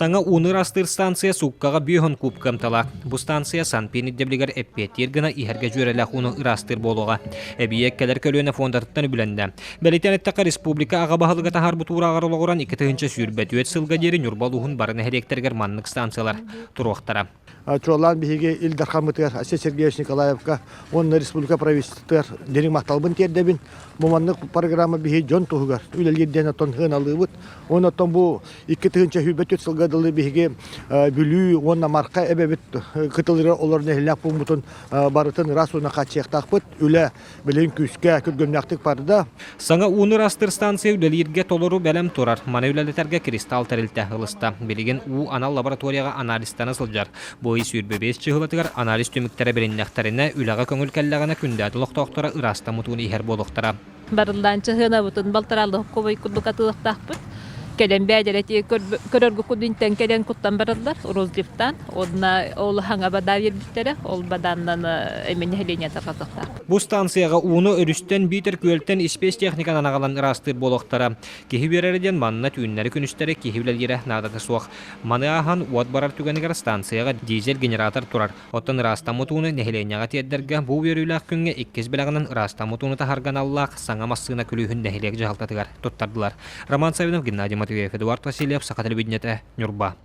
Саҥа ууну ыраастыыр станция сууккаҕа 50 куб кыамталаах. Бу станция Санпин ирдэбилигэр эппиэттиир гына иһэргэ дьүөрэлээх ууну ыраастыыр буолуоҕа. Эбийиэк кэлэр көлүөнэ фондатыттан үбүлэннэ. Бэлиэтээн эттэххэ, республика аҕа баһылыга таһаарбыт уурааҕар олоҕуран 2024 сылга диэри Ньурба улууһун бары нэһилиэктэригэр маннык станциялар туруохтара. Чуолаан биһиги Ил Дархаммытыгар Айсен Сергеевич Николаевка уонна республика правительствотыгар дириҥ махталбын тиэрдэбин. Бу маннык программа биһи дьон туһугар үлэлиир диэн оттон сыаналыыбыт. Уонна оттон бу 2024 сылга дылы биһиги Бүлүү уонна Марха эбэбит кытылыгар олорор нэһилиэк пууммутун барытын ыраас уонна хааччыйыахтаахпыт. Үлэ билигин күүскэ күргүөмнээхтик барда. Саҥа ууну ыраастыыр станция үлэлииргэ толору бэлэм турар. Маны үлэлэтэргэ Кристалл тэрилтэ ылыста. Билигин уу анал лабораторияҕа анализтана сылдьар. Бу ый 25 чыһылатыгар анализ түмүктэрэ билиннэхтэринэ, үлэҕэ көҥүл кэллэҕинэ Күндээдэ олохтоохторо ыраастаммыт ууну иһэр буолуохтара. Барыллаан чаһыанабытын балтараалыһык кубай курдук атыылыахтаахпыт. Кэлэн бээдэрэ тиэ көрөргө кудунтан кэлэн куттан бараллар розливтаан. Онно ол хаҥа бадаа биэрбиттэрэ, ол бадааннан эми нэһилиэнньэ тарҕатыахтаахпыт. Бу станцияҕа ууну өрүстэн биитэр күөлтэн испиэс техниканан аҕалан ыраастыыр буолуохтара. Киһи үөрэрэ диэн манна түүннэри-күнүстэри киһи үлэлиирэ наадата суох. Маны ааһан уот барар түгэнигэр станцияҕа дизель-генератор турар. Оттон ыраастаммыт ууну нэһилиэнньэҕэ тиэрдэргэ бу үөрүүлээх күҥҥэ иккис бэлэҕинэн ыраастаммыт ууну таһарга аналлаах саҥа массыына күлүүһүн нэһилиэк дьаһалтатыгар туттардылар. Роман Саввинов, Геннадий Матвеев, Эдуард Васильев, Саха телевидениетэ, Ньурба.